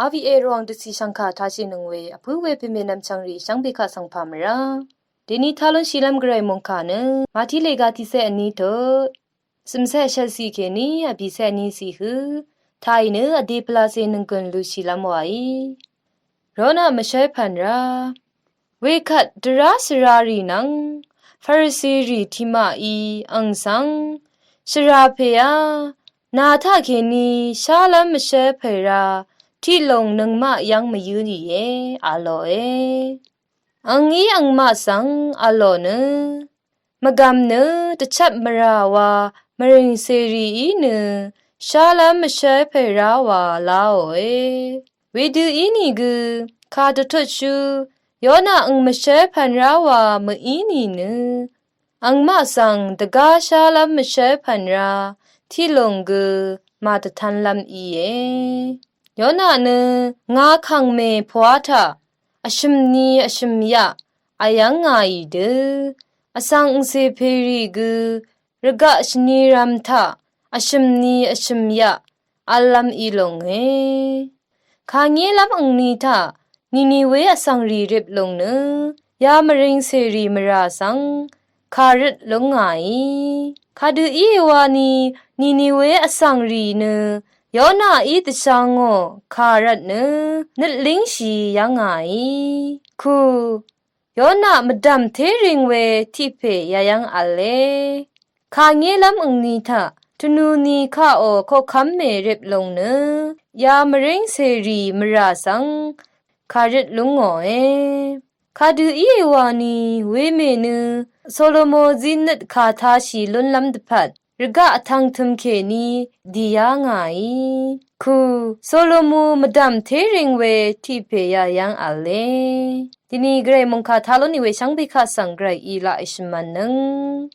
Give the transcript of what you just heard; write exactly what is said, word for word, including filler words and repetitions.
RVA Rvwàng dvcì shv̀ngkà tāshìnøng we vpǿ we pèmè nvmchv̀ngrì shvngbe kaq svng pà mvrá. Dèní tá lúnshìlv́m gvray mòngkà nø Màtí lèga tiqcé vní tut cø̀mcé vshvtcì kèní vbìcé vní cì hø tàì nø vdè pvlacè nònggùn lùshìlv́m wàí. Yona mvshv́lpv̀n rá. Wekvt dvrá shvrarì nvng Farisirì tiqmaqí ang svng shvrà pèá nà taqkèní shálv́m mvshv́lpv̀n rá tiqlùng nøngmaq yv́ng mvyǿ nìe a lòe. Angí angmaq svng a lò nø mvgv̀m nø dvchvp mvrà wa mvrìng cèrìí nø shálv́m mvshv́lpv̀n rá wa láòe. Wedø ínìgø kà dvtutshú Yona ang mvshv́lpv̀n rá wa mø̀í nìnø angmaq svng dvgá shálv́m mvshv́lpv̀n rá tiqlùng gø màdvtv̄nlv́m íe. Yona nø ngā kàngmè pvwá taq vshø̀m ni vshø̀m yaq vyv́ng ngàì dø vsvng angcè pèrì gø rvgaq shvnirvm taq vshø̀m ni vshø̀m yaq v̄llv́m í lònge. Kàngélv́m angni taq Niniwe vsvngrì rip lùng nø ya mvrìng cèrì mvrà svng kàrøt lúng ngàí. Kadø íe wani Niniwe vsvngrì nø Yonaí dvshvngò kàrvt nø nøt língshì yv́ng ngàí. Ku Yona mvdv̀m téring we tiqpè yayv́ng v̄le. Kàngélv́m angni taq tvnuni kaqò koqkv́m mèrip lùng nø ya mvríng cèrì mvrà svng kàrøt lúngòe. Kadø íe wani wemè nø Solomo zínøt kà tāshì lúnlv́m dvpvt rvgaq vtvng tø̀m kèní dì yá ngàí. Ku Solomo mvdv̀m téring we tiqpè yayv́ng v̄le. Dini gvray mòngkà tá lúnì we shvngbe kaq svng gvray í laq èshø̀m mvnøng.